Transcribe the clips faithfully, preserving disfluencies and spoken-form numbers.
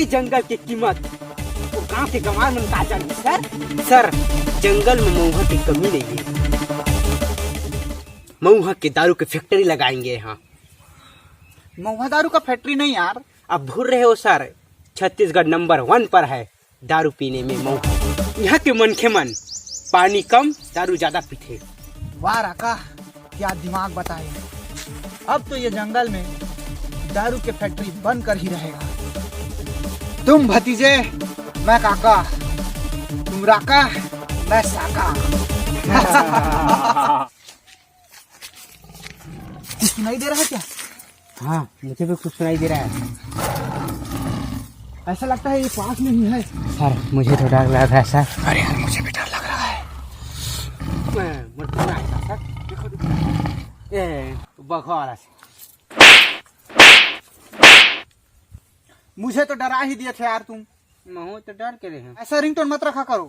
जंगल के कीमत वो गांव के गंवार मन का जानी सर। सर, जंगल में मऊहा की कमी नहीं है। मऊहा के दारू के फैक्ट्री लगाएंगे यहाँ। मऊहा दारू का फैक्ट्री नहीं यार। अब भूल रहे हो सर, छत्तीसगढ़ नंबर वन पर है दारू पीने में मऊहा। यहाँ के मनखे मन पानी कम, दारू ज्यादा पीथे। वाह राका, क्या दिमाग बताए। अब तो ये जंगल में दारू के फैक्ट्री बनकर ही रहेगा। तुम भतीजे, मैं काका, तुम राका, मैं साका। कुछ सुनाई दे रहा है क्या? हाँ, मुझे भी कुछ सुनाई दे रहा है। ऐसा लगता है ये पास में ही है। सर, मुझे तो डर लग रहा है सर। अरे यार, मुझे भी डर लग रहा है। ए, मुझे तो डर लग रहा है सर। देखो, देखो। ए, बघवा वाला से। मुझे तो डरा ही दिए थे यार तुम। महू तो डर के रहे हैं। ऐसा रिंगटोन मत रखा करो।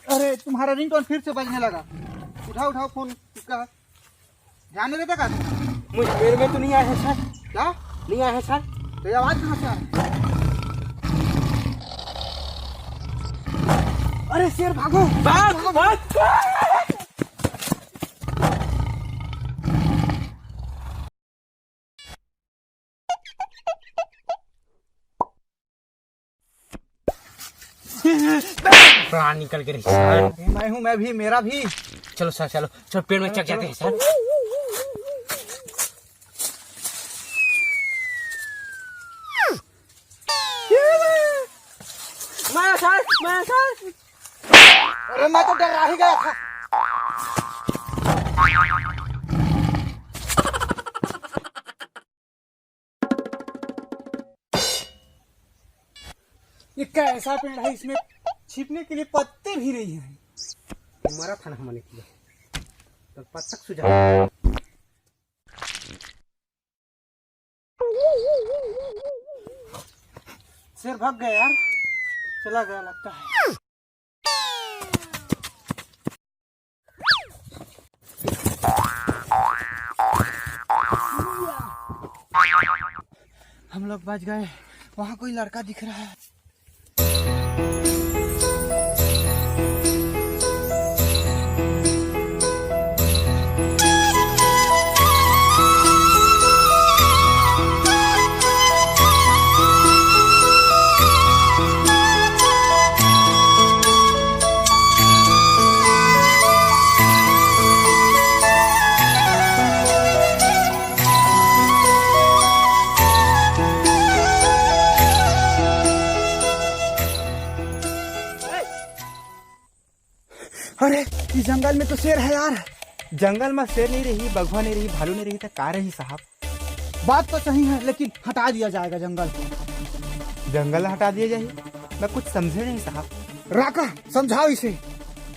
अरे, तुम्हारा रिंगटोन फिर से बजने लगा। उठाओ, उठाओ फोन, किसका है? ध्यान नहीं रहता क्या? मुझे, मेरे में तो नहीं आया है सर। क्या? नहीं आया है सर। तो ये आवाज कहाँ से आ रही? अरे शेर, भागो, भाग, भागो। प्राण निकल के रही सर। मैं हूँ, मैं भी, मेरा भी। चलो सर, चलो, चलो, पेड़ में चढ़ जाते हैं सर। मैं सर, मैं सर। अरे, मैं तो डरा ही गया था। ये कैसा पेड़ है, इसमें छिपने के लिए पत्ते भी नहीं है। मरा था ना हमने किया, तो पत्तक सुझाव। शेर भाग गया यार, चला गया लगता है। हम लोग बच गए। वहाँ कोई लड़का दिख रहा है। अरे, इस जंगल में तो शेर है यार। जंगल में शेर नहीं रही, बघवा नहीं रही, भालू नहीं रही, तो का रही साहब? बात तो सही है, लेकिन हटा दिया जाएगा जंगल को। जंगल हटा दिया जाए? मैं कुछ समझे नहीं साहब। राका, समझाओ इसे।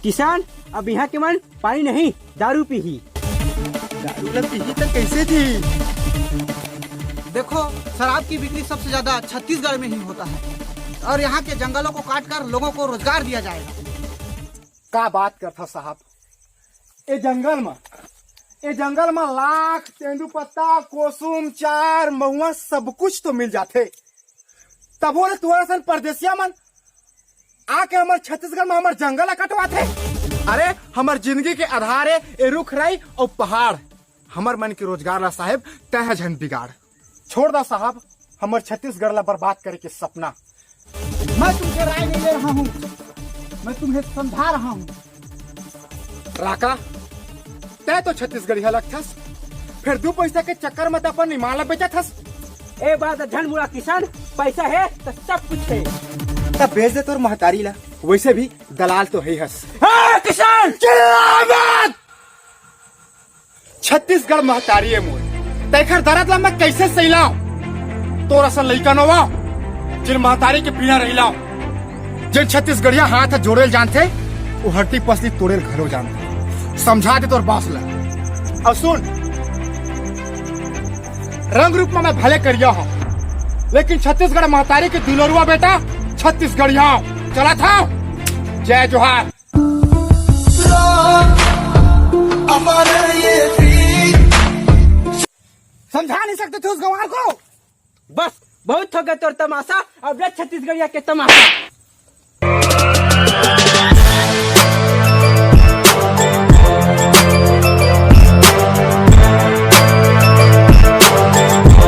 किसान, अब यहाँ के मन पानी नहीं, दारू पीही। दारू ला पीही तो कैसे थी? देखो, शराब की बिक्री सबसे ज्यादा छत्तीसगढ़ में ही होता है और यहाँ के जंगलों को काटकर लोगों को रोजगार दिया जाएगा। का बात करथा साहब, ए जंगल म, ए जंगल म लाख, तेंदू पत्ता, कोसुम, चार, महुआ सब कुछ तो मिल जाथे। तभो ले तुहर असन परदेसिया मन आके हमर छत्तीसगढ़ म हमर जंगल ला कटवाथे। अरे, हमर जिंदगी के आधार ए, ए रुख राई अउ पहाड़। हमर मन के रोजगार ला साहेब तैं ह झन बिगाड़। छोड़ दा साहब, हमर छत्तीसगढ़ ला बर्बाद करे के सपना। मैं तुमसे राय नहीं ले रहा हूँ, मैं तुम्हें समझा रहा हूँ। राका, तैं तो छत्तीसगढ़िया लगथस, फिर दू पैसा के चक्कर में त अपन ईमान ला बेचत हस। ए बात झन मुड़ा किसान, पैसा है तो सब कुछ है। तब बेच दे तोर महतारी ला, वैसे भी दलाल तो है हस। ए किसान, चिल्ला मत! छत्तीसगढ़ महतारी ए मोर, तेखर दरद ला मैं कैसे सहिलाओं? तोर असन लइका नवा, जिन महतारी के बिना रहिलाओं, जिन छत्तीसगढ़िया हाथ जोड़े ल जानथे, वो हड्डी पसली तोड़े ल घलो जानथे। समझा दे तोर बास ला। अउ सुन, रंग रूप में मैं भले करिया हूँ, लेकिन छत्तीसगढ़ महतारी के दुलरुआ बेटा छत्तीसगढ़िया हूँ। चला था, जय जोहार। समझा नहीं सकते थे उस गंवार को? बस, बहुत होगे तोर तमाशा, अब रे छत्तीसगढ़िया के तमाशा।